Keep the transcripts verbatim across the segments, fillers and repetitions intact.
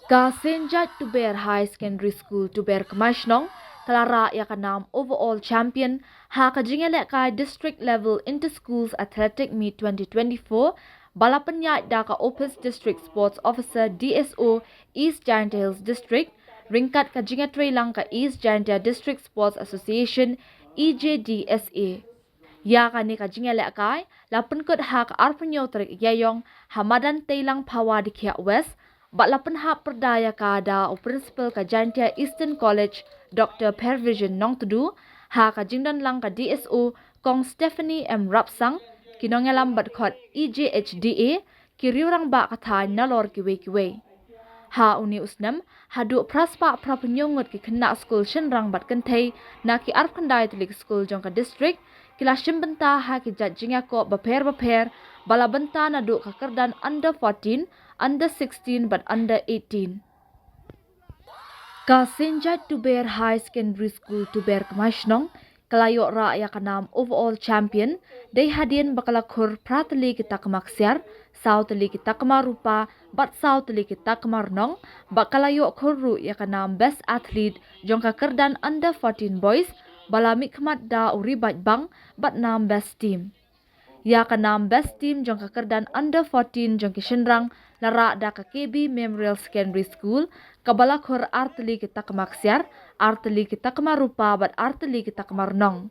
Ka Saint Judge Tuber High Secondary School Tuber Kmaishnong ka la rah ïa ka nam overall champion ha ka jingïalehkai District Level Inter-Schools Athletic Meet twenty twenty-four ba la pynïaid da ka Office District Sports Officer, D S O, East Jaintia Hills District, ryngkat ka jingïatreilang ka East Jaintia District Sports Association, E J D S A. Ïa kane ka jingïalehkai la pynkut ha ka arphew tarik Ïaïong ha madan Teilang Phawa Diakhiah West, bad la pynhap pyrda ïa ka da u Principal ka Jaintia Eastern College, Doctor Pervision Nongtdu, ha ka jingdonlang ka D S O, Kong Stephanie M Rapsang, ki nongïalam bad khot E J H D A, ki riew rangbah ka thaiñ nalor kiwei kiwei. Ha une u snem, haduh phra spah phra phew hynñiew ngut ki khynnah skul shynrang bad kynthei na ki arphew khyndai tylli ki skul jong ka district ki la shim bynta ha ki jait jingïakob bapher bapher ba la bynta naduh ka kyrdan under fourteen, under sixteen bad under eighteen. Ka Saint Judge Tuber High Secondary School Tuber Kmaishnong ka la ïoh rah ïa ka nam overall champion dei hadien ba ka la khur phra tylli ki takma ksiar, saw tylli ki takma rupa bad saw tylli ki takma rnong, bad ka la ïoh khur ruh ïa ka nam Best Athlete jong ka kyrdan under fourteen boys ba la mihkhmat da u Ribaitbang bad nam Best Team. Ïa ka nam Best Team jong ka kyrdan under fourteen jong ki shynrang la rah da ka K B Memorial Secondary School, kaba la khur ar tylli ki takma ksiar, ar tylli ki takma rupa bad ar tylli ki takma rnong.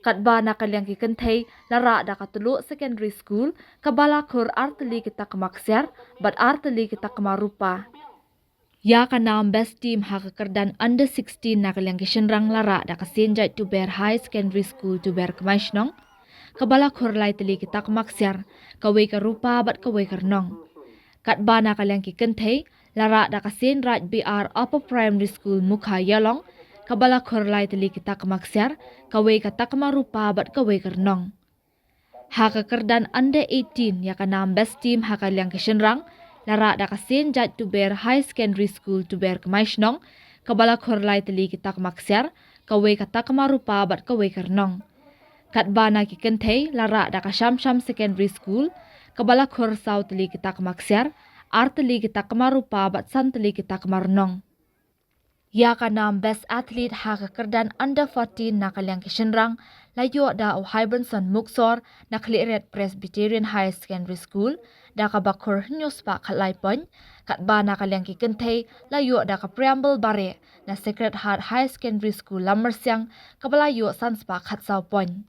Katba na ka liang ki kynthei la rah da ka Tluh Secondary School, kaba la khur ar tylli ki takma ksiar bad ar tylli ki takma rupa. Ïa ka nam Best Team ha ka kyrdan under sixteen na ka liang ki shynrang la rah da ka Saint Judge Tuber High Secondary School Tuber Kmaishnong, kaba la khur lai tylli ki takma ksiar, kawei ka rupa bad kawei ka rnong. Katba na ka liang ki kynthei la rah da ka Saint Raj B R Upper Primary School Mukha Ïalong, kaba la khur lai tylli ki takma ksiar, kawei ka takma rupa bad kawei ka rnong. Ha ka kyrdan under eighteen ïa ka nam Best Team ha ka liang ki shynrang la rah da ka Saint Judge Tuber High Secondary School Tuber Kmaishnong, kaba la khur lai tylli ki takma ksiar, kawei ka takma rupa bad kawei ka rnong. Katba na ki kynthei la rah da ka Shamsham Secondary School, kaba la khur saw tylli ki takma ksiar, ar tylli ki takma rupa bad san tylli ki takma rnong. Ïa ka nam Best Athlete ha ka kyrdan under fourteen na ka liang ki shynrang la ïoh da u Hybernson Muksor na Khliehriat Presbyterian Higher Secondary School da kaba khur hynñiew spah khatlai point, katba na ka liang ki kynthei la ïoh da ka Preamble Bareh na Sacred Heart Higher Secondary School Lammersiang, kaba la ïoh san spah khatsaw point.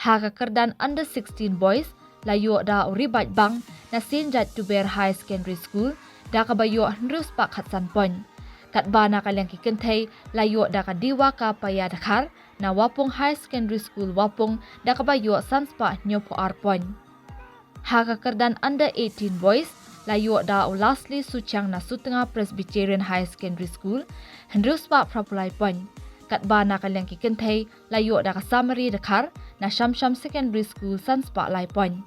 Ha ka kyrdan under sixteen boys la ïoh da u Ribaitbang na Saint Judge Tuber Higher Secondary School da kaba ïoh hynriew spah khatsan point. Katba na ka liang ki kynthei la ïoh da ka Diwaka Paya Dkhar na Wapung Higher Secondary School Wapung da kaba ïoh san spah hynñiew phew ar point. Ha ka kyrdan under eighteen boys la ïoh da u Lasli Suchiang na Sutnga Presbyterian Higher Secondary School hynriew spah phra phew lai point. Katba na ka liang ki kynthei la ïoh da ka Samari Dkhar na Shamsham Secondary School san spah lai point.